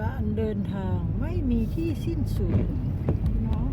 ການເດີນທາງໄມ່ມີທີ່ສິ້ນສຸດເນາະ.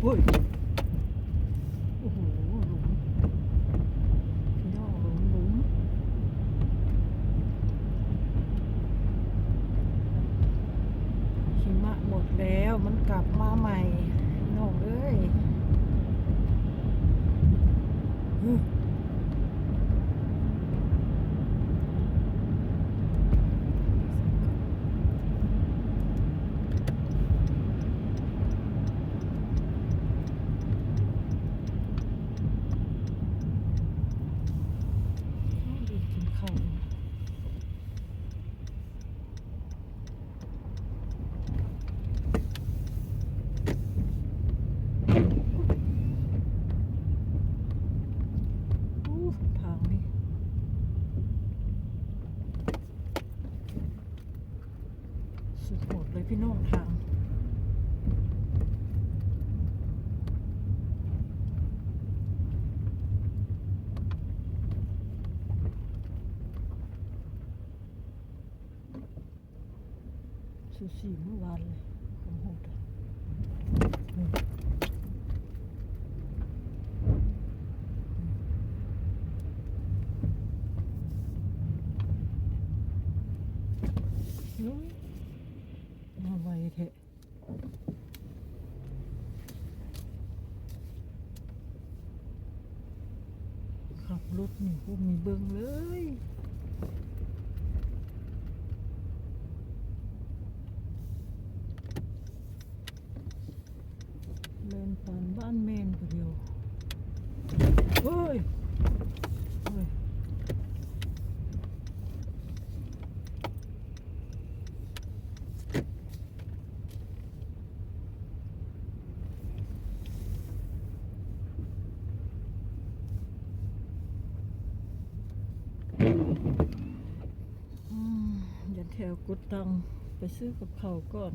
ໂອ້ຍ ໂອ້ໂຫ ຫຼຸມ ພີ່ນ້ອງ ຫຼຸມ ຫຼຸມ ຫິມະໝົດແລ້ວ ມັນກັບມາໃໝ່ ພີ່ນ້ອງເອີຍ. ໂອ້ ທາງນີ້ສຸດໂຫດເລີຍພີ່ນ້ອງ ທາງ. ຊູຊີມື້ວານເລີຍ ຄວາມໂຫດ. ເຮີ້ຍ ມາໄວແທ້. ຂັບລົດນີ້ບໍ່ມີເບິ່ງເລີຍ ແລ່ນປານບ້ານແມ່ນຜູ້ດຽວ. ໂອ້ຍ ໂອ້ຍ. ອືມ ຢ່າແຖວກົດຕັງ ໄປຊື້ກັບເຂົ້າກ່ອນ.